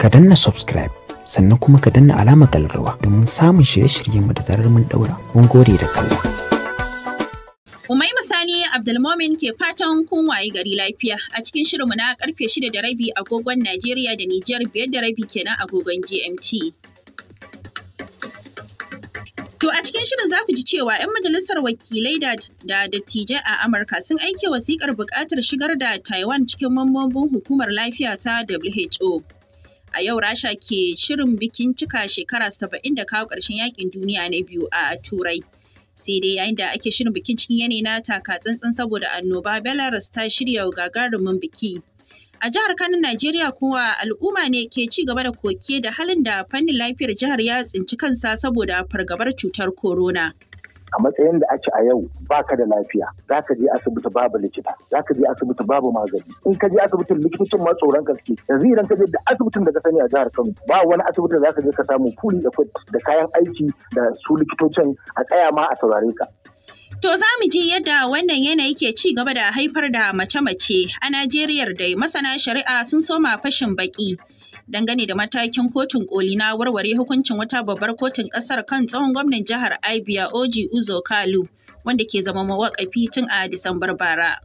Ka danna subscribe sannan kuma ka danna alamar kallarwa domin samun shirye-shiryenmu da zarar mun daura. Mun gode da kalla. Umaima Sani Abdulmomin ke fatan kun wayi gari lafiya a cikin shirinmu na karfe 6:30 agogon Najeriya da Nijar, 5:30 kenan agogon GMT. To, a cikin shirin za ku ji cewa 'yan majalisar wakilai da dattijai a Amurka sun aike wasikar buƙatar shigar da Taiwan cikin mambobin hukumar lafiya ta WHO. A yau Rasha ke shirin bikin cika shekara 70 da kawo ƙarshen yakin duniya na biyu a Turai. Sai dai yayin da ake shirin bikin cikin yanayi na taka tsantsan saboda annoba, Belarus ta shirya gagarumin biki. A jihar Kano, Najeriya kuwa, al'umma ne ke ci gaba da koke da halin da fannin lafiyar jihar ya tsinci kansa saboda fargabar cutar corona. A matsayin da ake a yau, baka da lafiya, zaka je asibiti, babu likita, zaka je asibiti, babu magani. In ka je asibitin, likitocin ma tsoron ka suke. Yanzu idan ka je da asibitin da ka sani a jihar Kano, ba wani asibiti da zaka je ka samu fully equipped da kayan aiki da su likitocin a tsaya ma a saurare ka. To, za mu ji yadda wannan yanayi ke ci gaba da haifar da mace-mace a Najeriya. Dai masana shari'a sun soma fashin baki dangane da matakin kotun koli na warware hukuncin wata babbar kotun kasar kan tsohon gwamnan jihar Abia, Orji Uzor Kalu, wanda ke zama mawakafi tun a Disambar bara.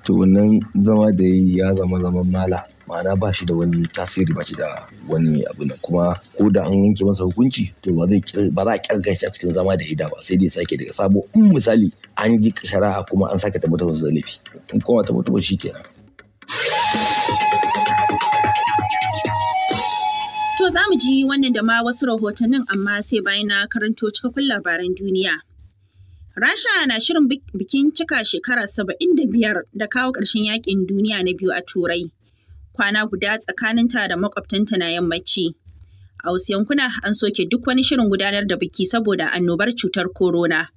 To, wannan zama da yi ya zama zaman mala, ma'ana ba shi da wani tasiri, ba shi da wani abu nan. Kuma ko da an yanke masa hukunci, to ba zai ba za a kirga shi a cikin zama da ida ba, sai dai sake daga sabo in misali an ji shari'a kuma an sake tabbatar masa da laifi. In kuma tabbatar ba, kenan. To, za mu ji wannan da ma wasu rahotannin, amma sai bayan na karanto cikakkun labaran duniya. Rasha na shirin bikin cika shekara 75 da kawo ƙarshen yakin duniya na biyu a Turai. Kwana guda tsakaninta da makwabtanta na yammaci. A wasu yankuna an soke duk wani shirin gudanar da biki saboda annobar cutar corona.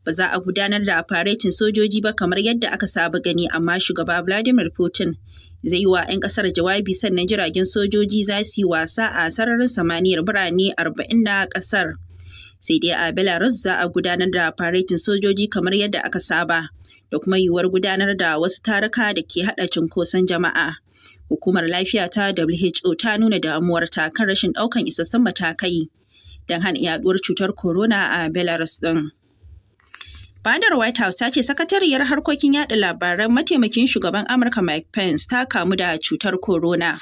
Ba za a gudanar da faretin sojoji ba kamar yadda aka saba gani, amma shugaba Vladimir Putin zai yi wa 'yan kasar jawabi, sannan jiragen sojoji za su yi wasa a sararin samaniyar birane 40 na kasar. Sai dai a Belarus za a gudanar da faretin sojoji kamar yadda aka saba da kuma yiwuwar gudanar da wasu taruka da ke hada cunkoson jama'a. Hukumar lafiya ta WHO ta nuna damuwarta kan rashin daukan isassun matakai don hana yaduwar cutar corona a Belarus din. Fadar White House ta ce sakatariyar harkokin yada labaran mataimakin shugaban Amurka Mike Pence ta kamu da cutar corona.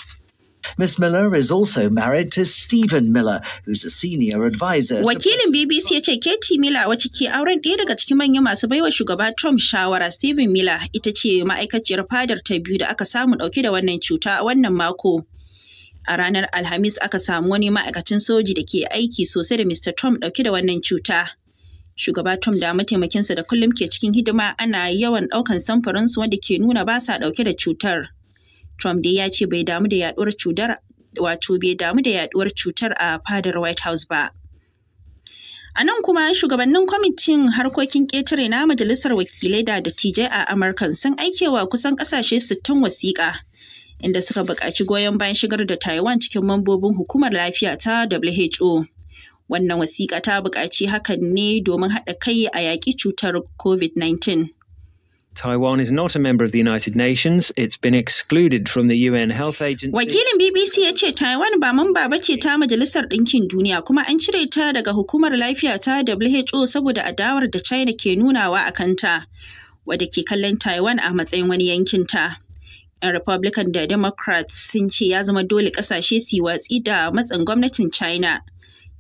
Miss Miller is also married to Stephen Miller, who's a senior advisor. Wakilin BBC ya ce Katie Miller, wacce ke auren ɗaya daga cikin manyan masu baiwa shugaba Trump shawara, Stephen Miller, ita ce ma'aikaciyar fadar ta biyu da aka samu ɗauke da wannan cuta a wannan mako. A ranar Alhamis aka samu wani ma'aikacin soji da ke aiki sosai da Mr. Trump ɗauke da wannan cuta. Shugaba Trump da mataimakinsa da kullum ke cikin hidima, ana yawan ɗaukan samfurinsu wanda ke nuna ba sa ɗauke da cutar. Trump dai ya ce bai damu da yaduwar cutar, wato bai damu da yaduwar cutar a fadar White House ba. A nan kuma, shugabannin kwamitin harkokin ƙetare na Majalisar Wakilai da Dattijai a Amurka sun aikewa kusan ƙasashe 60 wasiƙa inda suka buƙaci goyon bayan shigar da Taiwan cikin mambobin hukumar lafiya ta WHO. Wannan wasiƙa ta buƙaci hakan ne domin haɗa kai a yaƙi cutar COVID-19. Taiwan is not a member of the United Nations. It's been excluded from the UN Health Agency. Wakilin BBC ya ce Taiwan ba mamba ba ce ta Majalisar Ɗinkin Duniya, kuma an cire ta daga hukumar lafiya ta WHO saboda adawar da China ke nunawa a kanta, wadda ke kallon Taiwan a matsayin wani yankinta. 'Yan Republican da Democrats sun ce ya zama dole ƙasashe su yi watsi da matsin gwamnatin China,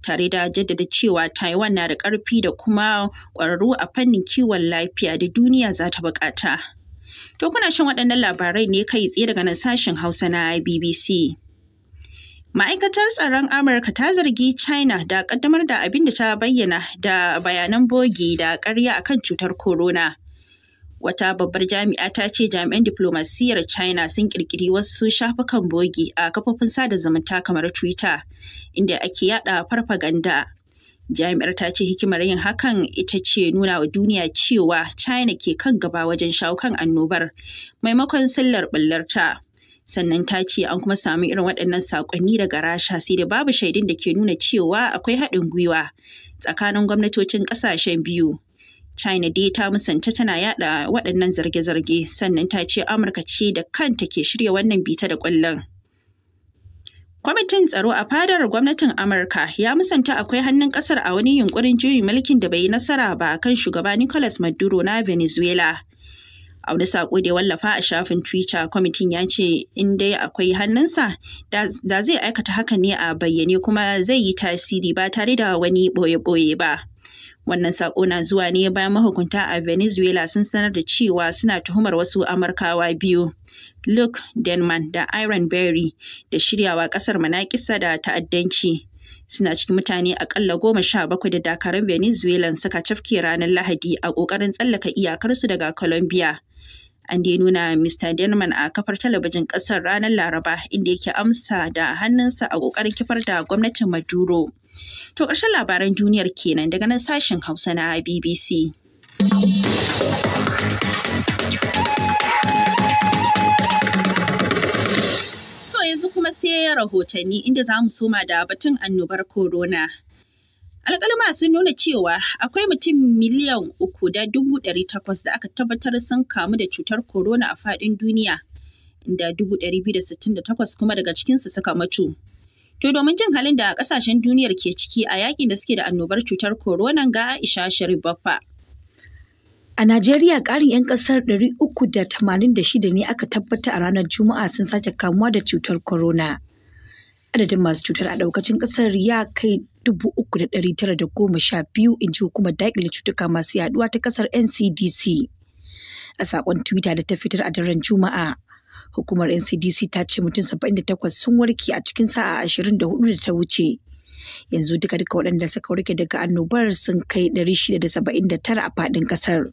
tare da jaddada cewa Taiwan na da ƙarfi da kuma ƙwararru a fannin kiwon lafiya da duniya za ta buƙata. To, kuna shan waɗannan labarai ne kai tsaye daga nan sashen Hausa na BBC. Ma'aikatar tsaron Amurka ta zargi China da ƙaddamar da abin da ta bayyana da bayanan bogi da ƙarya akan cutar corona. Wata babbar jami'a ta ce jami'an diplomasiyyar China sun kirkiri wasu shafukan bogi a kafofin sada zumunta kamar Twitter, inda ake yada farfaganda. Jami'ar ta ce hikimar yin hakan ita ce nuna wa duniya cewa China ke kan gaba wajen shawo kan annobar, maimakon sillar ɓullarta. Sannan ta ce an kuma samu irin waɗannan saƙonni daga Rasha, sai da babu shaidun da ke nuna cewa akwai haɗin gwiwa tsakanin gwamnatocin ƙasashen biyu. China dai ta musanta tana yada waɗannan zarge-zarge, sannan ta ce Amurka ce da kanta ke shirya wannan bita da ƙullin. Kwamitin tsaro a fadar gwamnatin Amurka ya musanta akwai hannun kasar a wani yunkurin juyin mulkin da bai yi nasara ba kan shugaba Nicolas Maduro na Venezuela. A wani saƙo da ya wallafa a shafin Twitter, kwamitin ya ce in dai akwai hannunsa da zai aikata hakan ne a bayyane kuma zai yi tasiri ba tare da wani ɓoye-ɓoye ba. Wannan saƙo na zuwa ne bayan mahukunta a Venezuela sun sanar da cewa suna tuhumar wasu Amurkawa biyu, Luke Denman da Aaron Berry, da shiryawa ƙasar manaƙisa da ta'addanci. Suna cikin mutane akalla 17 da dakarun Venezuelan suka cafke ranar Lahadi a ƙoƙarin tsallaka iyakarsu daga Colombia. An dai nuna Mr. Denman a kafar talabijin ƙasar ranar Laraba, inda yake amsa da hannunsa a ƙoƙarin kifar da gwamnatin Maduro. To, ƙarshen labaran duniyar kenan daga nan sashen Hausa na BBC. To, yanzu kuma sai rahotanni, inda za mu soma da batun annobar corona. Alƙaluma sun nuna cewa akwai mutum 3,800,000 da aka tabbatar sun kamu da cutar corona a faɗin duniya, inda 268,000 kuma daga cikinsu suka mutu. To, domin jin halin da ƙasashen duniyar ke ciki a yakin da suke da annobar cutar corona, ga Aisha Sharif Baffa. A Najeriya, ƙarin 'yan ƙasar 386 ne aka tabbata a ranar Juma'a sun sake kamuwa da cutar corona. Adadin masu cutar a ɗaukacin ƙasar ya kai 3,912, in ji hukumar daƙile cutuka masu yaduwa ta ƙasar NCDC. A saƙon Twitter da ta fitar a daren Juma'a, hukumar NCDC ta ce mutum 78 sun warke a cikin sa'a 24 da ta wuce. Yanzu duka-duka waɗanda suka warke daga annobar sun kai 679 a faɗin ƙasar.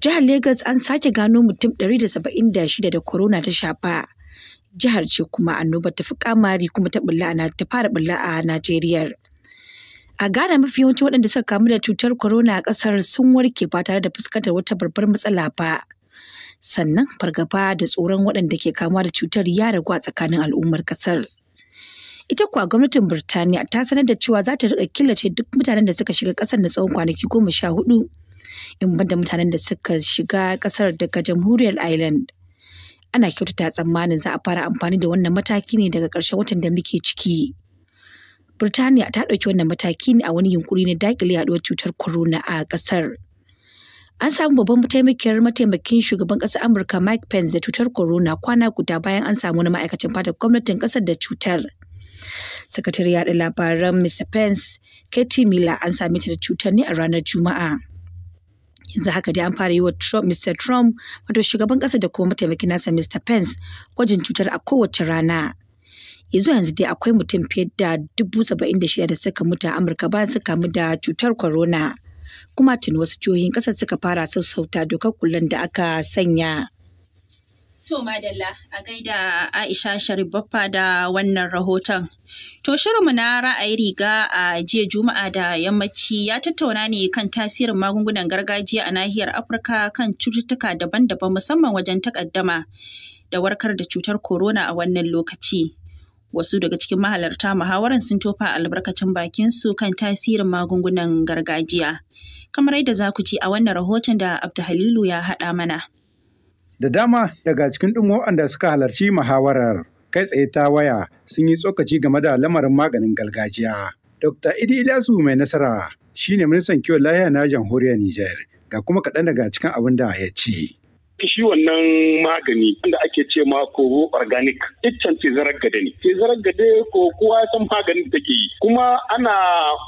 Jihar Legas an sake gano mutum 176 da corona ta shafa. Jihar ce kuma annobar ta fi kamari kuma ta bulla ta fara bulla a Najeriya. A Ghana, mafi yawancin waɗanda suka kamu da cutar corona a ƙasar sun warke ba tare da fuskantar wata babbar matsala ba. Sannan fargaba da tsoron waɗanda ke kamuwa da cutar ya ragu a tsakanin al'ummar ƙasar. Ita kuwa gwamnatin Birtaniya ta sanar da cewa za ta riƙa killace duk mutanen da suka shiga ƙasar na tsawon kwanaki 14, in banda mutanen da suka shiga ƙasar daga Jamhuriyar Ireland. Ana kyautata tsammanin za a fara amfani da wannan mataki ne daga ƙarshen watan da muke ciki. Birtaniya ta ɗauki wannan mataki ne a wani yunkuri na daƙile yaɗuwar cutar corona a ƙasar. An samu babban mataimakiyar mataimakin shugaban ƙasar Amurka Mike Pence da cutar corona, kwana guda bayan an samu wani ma'aikacin fadar gwamnatin ƙasar da cutar. Sakatare yaɗa labaran Mr. Pence, Katie Miller, an same ta da cutar ne a ranar Juma'a. Yanzu haka dai an fara yi wa Trump, Mr. Trump, wato shugaban ƙasa, da kuma mataimakin nasa Mr. Pence gwajin cutar a kowace rana. Yanzu yanzu dai akwai mutum fiye da 76,000 da suka mutu a Amurka bayan suka kamu da cutar corona. Kuma tuni wasu jihohin ƙasar suka fara sassauta dokar kullen da aka sanya. To, madalla a gaida Aisha Sharif Baffa da wannan rahoton. To, shirinmu na ra'ayi riga a jiya Juma'a da yammaci ya tattauna ne kan tasirin magungunan gargajiya a nahiyar Afirka kan cututtuka daban-daban, musamman wajen takaddama da warkar da cutar corona a wannan lokaci. Wasu daga cikin mahalarta muhawaran sun tofa albarkacin bakinsu kan tasirin magungunan gargajiya. Kamar yadda za ku ji a wannan rahoton da Abdu Halilu ya haɗa mana. Da dama daga cikin ɗin waɗanda suka halarci muhawarar kai tsaye ta waya sun yi tsokaci game da lamarin maganin gargajiya. Dr. Idi Ilyasu Mai Nasara shine ministan kiwon lafiya na jamhuriyar Nijar, ga kuma kaɗan daga cikin abin da ya ce. Shi wannan magani wanda ake ce ma koro organic, iccen tezarar gade ne. Tezarar gade ko kowa ya san maganin da take yi, kuma ana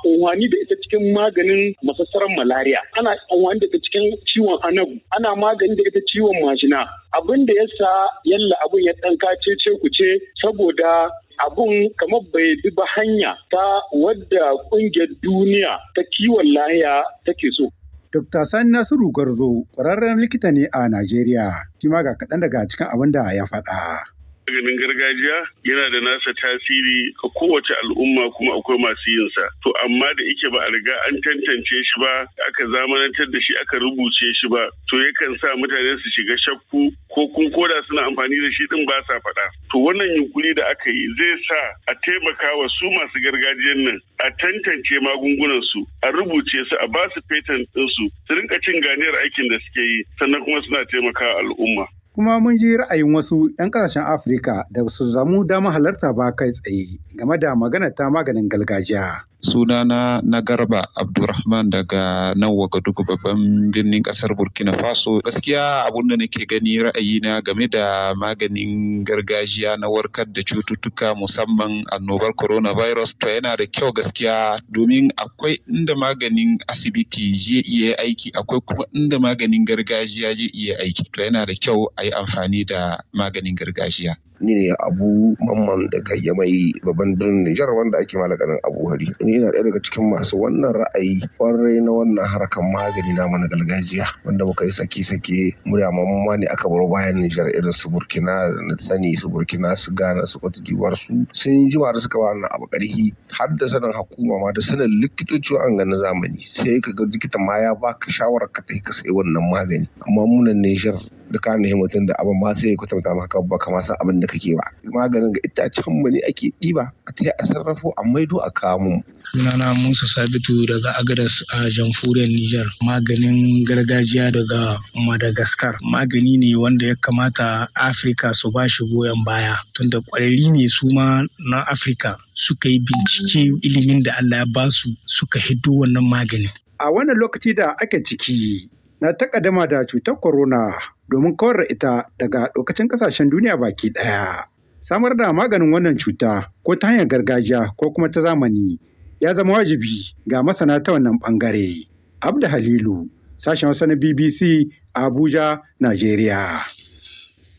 amfani da ita cikin maganin masassaran malaria, ana amfani da ita cikin ciwon anagu, ana magani da ita ciwon majina. Abin da yasa yalla abun ya dan kace ce ku ce, saboda abun kamar bai bi ba hanya ta wadda kungiyar duniya ta kiwon lahiya take so. Dr. Sani Nasiru Gwarzo ƙwararren likita ne a Najeriya, shi ma ga kaɗan daga cikin abin da ya faɗa. Maganin gargajiya yana da nasa tasiri ga kowace al'umma, kuma akwai masu yin sa. To, amma da yake ba a riga an tantance shi ba, aka zamanantar da shi, aka rubuce shi ba, to yakan sa mutane su shiga shakku ko kun koda suna amfani da shi din ba sa faɗa. To, wannan yunkuri da aka yi zai sa a taimaka wa su masu gargajiyan nan, a tantance magungunan su, a rubuce su, a ba su patent din su, su rinka cin ganiyar aikin da suke yi, sannan kuma suna taimakawa al'umma. Kuma mun ji ra'ayin wasu 'yan ƙasashen Afirka da su samu damar halarta ba kai tsaye game da magana ta maganin gargajiya. Sunana na Garba Abdulrahman daga nan Wagadugu, babban birnin kasar Burkina Faso. Gaskiya abun da nake gani, ra'ayina game da maganin gargajiya na warkar da cututtuka, musamman annobar coronavirus, to yana da kyau gaskiya, domin akwai inda maganin asibiti zai iya aiki, akwai kuma inda maganin gargajiya zai iya aiki. To yana da kyau a yi amfani da maganin gargajiya. Ni ne Abu Mamman daga Yamai, babban birnin Nijar, wanda ake malakanin Abu Hari. Ni ina ɗaya daga cikin masu wannan ra'ayi kwarai na wannan harkar magani na mana gargajiya wanda muka yi sake-sake. Murya mamma ne aka bar bayan Nijar, irin su Burkina da na sani, su Burkina, su Ghana, su Cote d'Ivoire, su sun jima da suka ba wannan abu ƙarfi, har da sanin hukuma ma da sanin likitoci an ga na zamani. Sai ka ga likita ma ya baka shawarar ka tafi ka sayi wannan magani, amma munan Nijar da ka nemi mutum da abin ma sai ya kwatanta maka ba ka ma san abin da kake ba. Maganin ga itacen mu ne ake ɗiba a ta a sarrafo a maido a kawo mu. Sunana Musa Sabitu daga Agadas a jamhuriyar Nijar. Maganin gargajiya daga Madagascar magani ne wanda ya kamata Afirka su ba shi goyon baya, tunda ƙwararri ne su ma na Afirka suka yi bincike, ilimin da Allah ya ba su suka hiddo wannan maganin. A wannan lokaci da ake ciki na takaddama da cutar corona domin kawar da ita daga lokacin kasashen duniya baki ɗaya. Samar da maganin wannan cuta ko ta hanyar gargajiya ko kuma ta zamani ya zama wajibi ga masana ta wannan bangare. Abda Halilu, sashen Hausa na BBC, Abuja, Najeriya.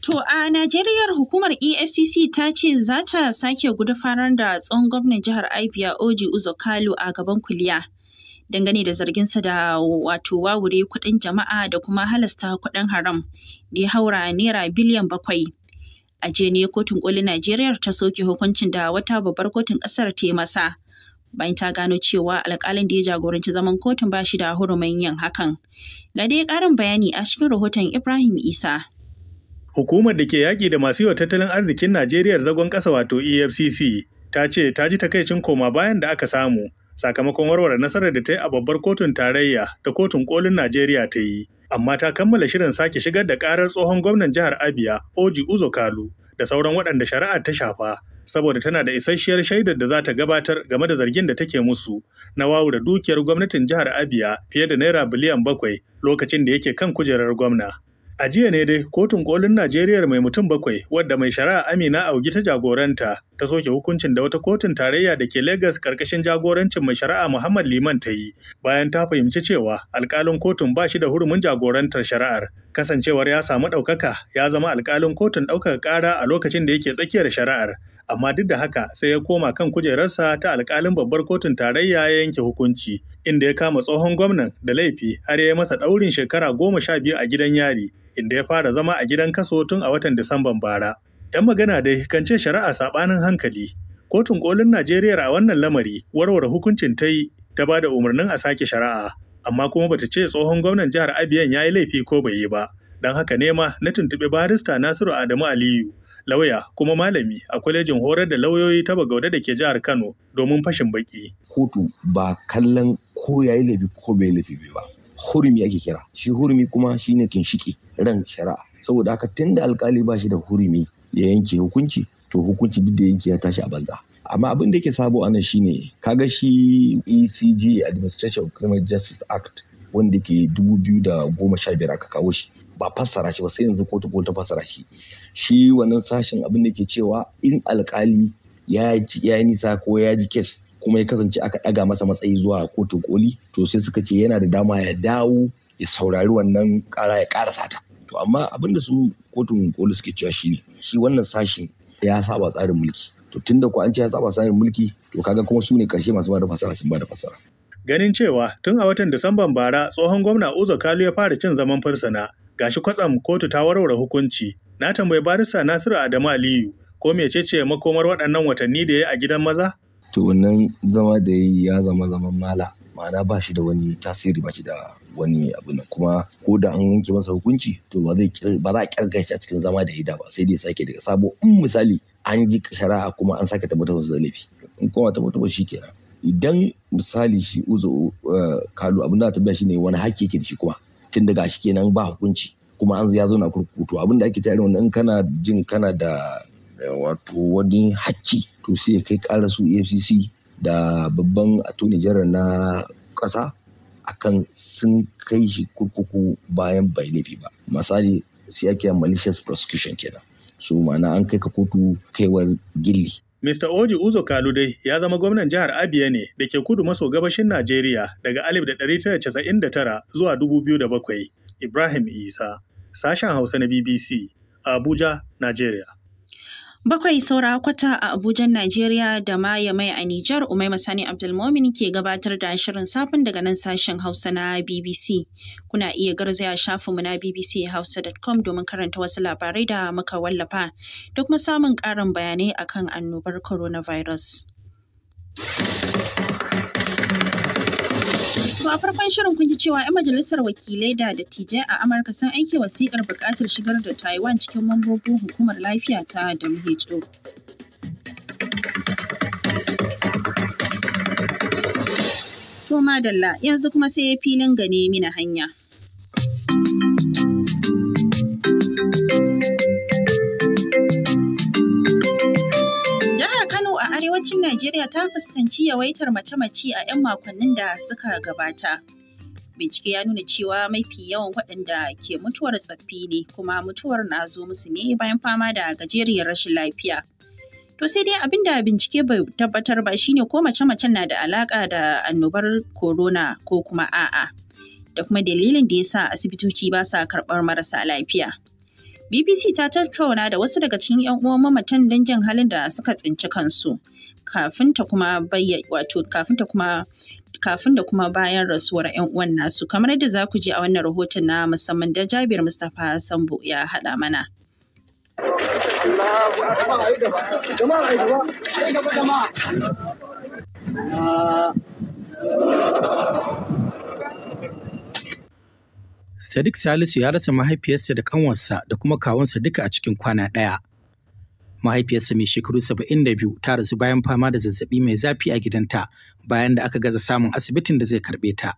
To a Najeriya, hukumar EFCC ta ce za ta sake gudanar da tsohon gwamnan jihar Abia Oji Uzo Kalu a gaban kuliya dangane da zarginsa da wato wawure kuɗin jama'a da kuma halasta kuɗin haram da ya haura naira biliyan 7. A jiya ne kotun kolin Najeriya ta soke hukuncin da wata babbar kotun ƙasar ta yi masa, bayan ta gano cewa alƙalin da ya jagoranci zaman kotun ba shi da hurumin yin hakan. Ga dai ƙarin bayani a cikin rahoton Ibrahim Isa. Hukumar da ke yaƙi da masu yi wa tattalin arzikin Najeriya zagon ƙasa, wato EFCC, ta ce ta ji takaicin koma bayan da aka samu sakamakon warware nasarar da ta yi a babbar kotun tarayya da kotun kolin Najeriya ta yi. Amma ta kammala shirin sake shigar da karar tsohon gwamnan jihar Abia, Oji Uzo Kalu, da sauran waɗanda shari'ar ta shafa, saboda tana da isasshiyar shaidar da za ta gabatar game da zargin da take musu na wawure dukiyar gwamnatin jihar Abia fiye da naira biliyan 7 lokacin da yake kan kujerar gwamna. A jiya ne dai kotun kolin Najeriya mai mutum bakwai, wadda mai shari'a Amina Augi ta jagoranta, ta soke hukuncin da wata kotun tarayya da ke Lagos karkashin jagorancin mai shari'a Muhammad Liman ta yi, bayan ta fahimci cewa alkalin kotun ba shi da hurumin jagorantar shari'ar, kasancewar ya samu ɗaukaka ya zama alkalin kotun ɗaukaka ƙara a lokacin da yake tsakiyar shari'ar. Amma duk da haka sai ya koma kan kujerarsa ta alkalin babbar kotun tarayya ya yanke hukunci, inda ya kama tsohon gwamnan da laifi har ya yi masa ɗaurin shekara 12 a gidan yari, inda ya fara zama a gidan kaso tun a watan Disamban bara. 'Yan magana dai kan ce shari'a saɓanin hankali. Kotun kolin Najeriya a wannan lamari warware hukuncin ta yi, ta ba da umarnin a sake shari'a, amma kuma bata ce tsohon gwamnan jihar Abiyan ya yi laifi ko bai yi ba. Don haka ne ma na tuntuɓi barista Nasiru Adamu Aliyu, lauya kuma malami a kwalejin horar da lauyoyi ta Bagauda da ke jihar Kano, domin fashin baki. Kotu ba kallon ko ya yi laifi ko bai laifi ba. Hurumi ake kira. Shi hurumi kuma shine ginshiki ran shari'a. Saboda haka, tunda alkali ba shi da hurumi ya yanke hukunci, to hukunci duk da yanke ya tashi a banza. Amma abin da yake sabo anan shine, kaga shi ACJ, Administration of Criminal Justice Act, wanda ke 2015 aka kawo shi, ba fassara shi ba sai yanzu kotu ko ta fassara shi. Shi wannan sashen abin da ke cewa, in alkali ya yi nisa ko ya ji case kuma ya kasance aka ɗaga masa matsayi zuwa kotun koli, to sai suka ce yana da dama ya dawo ya saurari wannan ƙara ya ƙarasa ta. To amma abin da su kotun koli suke cewa shine, shi wannan sashin ya saba tsarin mulki. To tunda ko an ce ya saba tsarin mulki, to kaga kuma su ne karshe masu bada fasara sun bada fasara. Ganin cewa tun a watan Disamban bara tsohon gwamna Uzo Kalu ya fara cin zaman fursuna, gashi kwatsam kotu ta warware hukunci. Na tambayi barista Nasiru Adamu Aliyu ko mecece makomar waɗannan watanni da ya yi a gidan maza? To wannan zama da ya zama zaman mala, ma'ana ba shi da wani tasiri, ba shi da wani abu nan. Kuma ko da an yanke masa hukunci, to ba za a kirga shi a cikin zama da ida ba, sai dai sake daga sabo, in misali an ji shari'a kuma an sake tabbatar masa da laifi. In kuma tabbatar shi kenan. Idan misali shi Uzo Kalu, abin da tambaya shine, wani hakki yake da shi kuma tun daga shi kenan ba hukunci? Kuma an ya zauna kurkuku. To abin da ake cewa irin wannan, in kana jin kana da wato wani hakki, to sai ya kai ƙara su EFCC da babban attorney general na ƙasa akan sun kai shi kurkuku bayan bai laifi ba. Misali, sai ake malicious prosecution kenan. So ma'ana an kai ka kotu kaiwar gilli. Mr. Oji Uzo Kalu dai ya zama gwamnan jihar Abia ne da ke kudu maso gabashin Najeriya daga 1999 zuwa 2007. Ibrahim Isa, sashen Hausa na BBC, Abuja, Najeriya. 6:45 a Abuja, Najeriya da ma Yamai a Nijar, Umaima Sani Abdulmomin ke gabatar da shirin safin daga nan sashen Hausa na BBC. Kuna iya garzaya shafinmu na bbchausa.com domin karanta wasu labarai da muka wallafa da kuma samun ƙarin bayanai akan annobar coronavirus. To a farkon shirin kun ji cewa 'yan majalisar wakilai da dattijai a Amurka sun aike wasiƙar buƙatar shigar da Taiwan cikin mambobin hukumar lafiya ta WHO. To madalla, yanzu kuma sai filin gane mina hanya. Jihar Kano a arewacin Najeriya ta fuskanci yawaitar mace-mace a 'yan makonnin da suka gabata. Bincike ya nuna cewa mafi yawan waɗanda ke mutuwar tsaffi ne, kuma mutuwar na zo musu ne bayan fama da gajeriyar rashin lafiya. To sai dai abin da bincike bai tabbatar ba shine ko mace-macen na da alaƙa da annobar corona ko kuma a'a. Da kuma dalilin da ya sa asibitoci ba sa karɓar marasa lafiya. BBC ta tattauna da wasu daga cikin 'yan uwan mamatan don jin halin da suka tsinci kansu kafin ta kuma wato kafin ta kuma kafin da kuma bayan rasuwar 'yan uwan nasu, kamar yadda za ku ji a wannan rahoton na musamman da Jabir Mustapha Sambo ya haɗa mana. Sadiq Salisu ya rasa mahaifiyarsa da kanwarsa da kuma kawunsa duka a cikin kwana ɗaya. Mahaifiyarsa mai shekaru 72 ta rasu bayan fama da zazzabi mai zafi a gidanta bayan da aka gaza samun asibitin da zai karɓe ta.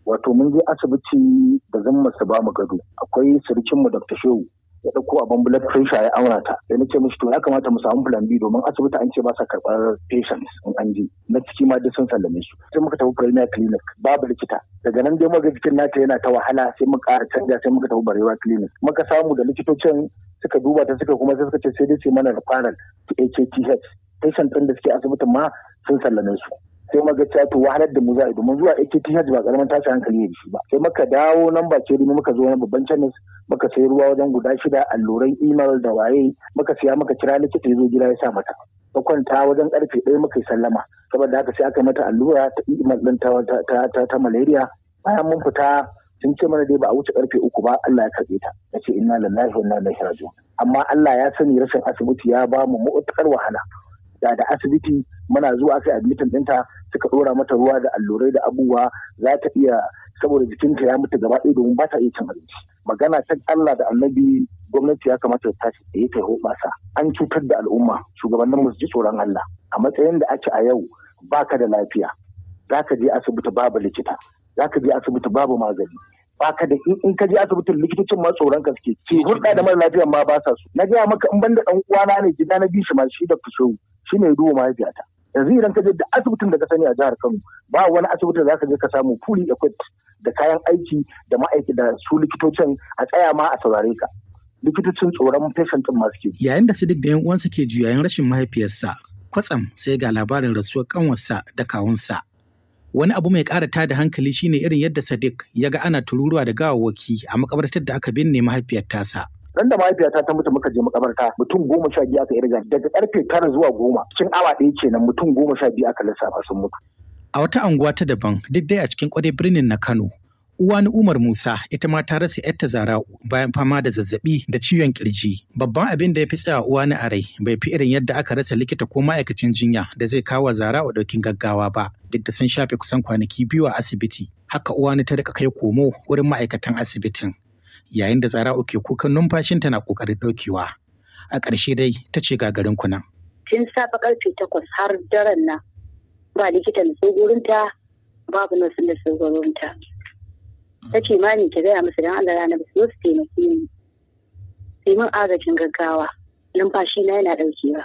Wato mun je asibiti da zan su ba mu gado. Akwai sirikinmu Dr. Shehu, ya ɗauko abin blood pressure ya auna ta. Sai na ce mishi, to ya kamata mu samu plan B, domin asibiti an ce ba sa karɓar patients in an je na ciki ma duk sun sallame su. Sai muka tafi Premier Clinic, babu likita. Daga nan dai muka jikin nata yana ta wahala, sai muka ƙara canja, sai muka tafi Barewa Clinic. Muka samu da likitocin suka duba ta, suka kuma suka ce sai dai ce mana referral to AKTH. Patient ɗin da suke asibitin ma sun sallame su. Sai muka cewa to wahalar da mu za a yi, domin zuwa AKTH ba karamin tashin hankali ne da shi ba. Sai muka dawo nan ba ke muka zo wani babban chemist, muka sayi ruwa wajen guda shida, alluran email da waye muka siya, muka kira likita ya zo gida ya sa mata. Ta kwanta wajen karfe 1 muka yi sallama. Saboda haka sai aka mata allura ta email din ta malaria. Bayan mun fita sun ce mana dai ba a wuce karfe 3 ba Allah ya karɓe ta. Na ce inna lillahi wa inna ilaihi raji'un. Amma Allah ya sani rashin asibiti ya ba mu matuƙar wahala. Da asibiti muna zuwa aka admitin ɗinta, suka ɗora mata ruwa da allurai da abubuwa, za ta iya, saboda jikinta ya mutu gaba ɗaya domin ba ta iya cin abinci. Magana ta Allah da Annabi, gwamnati ya kamata ta tashi tsaye ta hoɓasa. An cutar da al'umma, shugabannin mu su ji tsoron Allah. A matsayin da ake a yau, baka da lafiya, za ka je asibiti babu likita, za ka je asibiti babu magani. Baka da in ka je asibitin likitocin ma tsoron ka suke. Ke hulɗa da mara lafiyan ma ba sa so. Na gaya maka, in banda ɗan uwana ne gida na bi shi ma shi da Shehu, shi ne duba mahaifiyata. Yanzu idan ka je da asibitin da ka sani a jihar Kano, ba wani asibiti da za ka je ka samu fully equipped da kayan aiki da ma'aiki da su likitocin a tsaya ma a saurare ka. Likitocin tsoron patient din ma suke. Yayin da Sadiq da 'yan uwansa ke juyayin rashin mahaifiyarsa, kwatsam sai ga labarin rasuwar kanwarsa da kawunsa. Wani abu mai ƙara tada hankali shine irin yadda Sadiq ya ga ana tururuwa da gawawwaki a makabartar da aka binne mahaifiyar tasa. Ran da mahaifiyata ta mutu muka je makabarta, mutum 12 aka irga daga karfe 9 zuwa 10, cikin awa ɗaya kenan, mutum 12 aka lissafa sun mutu. A wata anguwa ta daban, duk dai a cikin ƙwarai birnin na Kano, Uwani Umar Musa ita ma ta rasa ‘yarta Zara'u bayan fama da zazzabi da ciwon kirji. Babban abin da ya fi tsaya Uwani a rai bai fi irin yadda aka rasa likita ko ma'aikacin jinya da zai kawo Zara'u ɗaukin gaggawa ba, duk da sun shafe kusan kwanaki 2 a asibiti. Haka Uwani ta rika kai komo wurin ma'aikatan asibitin. Yayin da Zara'u ke kukan numfashinta na ƙoƙarin ɗaukewa. A ƙarshe dai ta ce gagarin kunan. Tun safe karfe 8 har daren nan ba likitan da gurinta, babu nasu da gurinta. Ta ce mami ki gaya musu dan Allah rana su zo su taimake ni. Sai mun agajin gaggawa. Numfashi na yana ɗaukewa.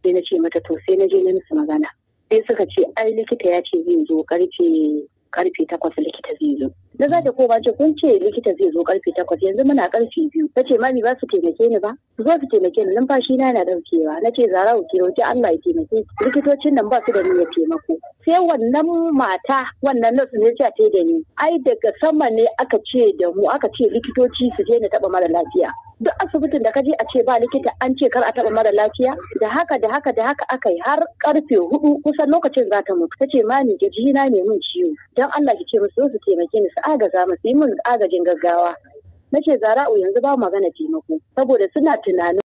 Sai na ce mata to sai na je na musu magana. Sai suka ce ai likita ya ce zai zo karfe 8 likita zai zo. Na za ta koma ce kun ce likita zai zo karfe 8 yanzu muna karfe 2. Ta ce mami ba su taimake ni ba. Su zo su taimake ni numfashi na yana daukewa. Na ce Zara'u ki roki Allah ya taimake ki. Likitocin nan ba su da niyyar taimako. Sai wannan mata wannan nurse ne ta ce da ni. Ai daga sama ne aka ce da mu aka ce likitoci su je na taba mara lafiya. Duk asibitin da ka je a ce ba likita an ce kar a taba mara lafiya da haka da haka da haka aka yi har karfe 4 kusan lokacin za ta mutu. Ta ce mami na ne mun ciwo. Don Allah ki ce musu su taimake ni su agaza mu su yi min agajin gaggawa. Na ce Zara'u yanzu ba magana taimako saboda suna tunanin